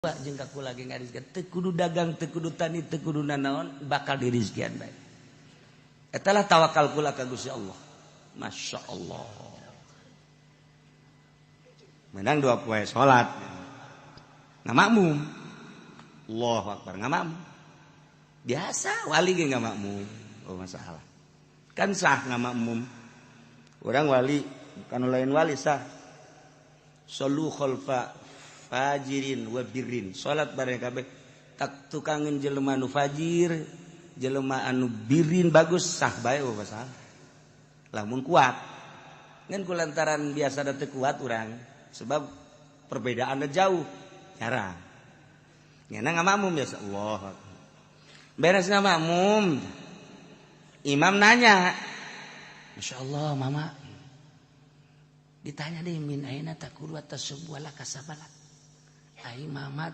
Jeung ka kula ge ngarizkian, teu kudu dagang, teu kudu tani, teu kudu nanaon, bakal dirizkian bae. Eta lah tawakal kula ka Gusti Allah. Masya Allah, menang 2 poe salat ngamakmum. Allahu akbar, ngamakmum biasa, wali ge ngamakmum. Oh, masalah kan sah ngamakmum orang wali, bukan lain wali sah. Shollu khalfa fajirin wa birrin, salat bareng kabeh tak tukangan jelema nu fajir, jelema anu birin, bagus, sah bae. Oh, masalah lamun kuat, ngan kulantaran biasa da teu kuat urang, sebab perbedaannya jauh, jarang nyana ngamakmum biasa. Allah, beres ngamakmum, imam nanya, "Masya Allah, mama." Ditanya deh, "Min aina taqulu atas sebuah kasabalak?" Ai mama.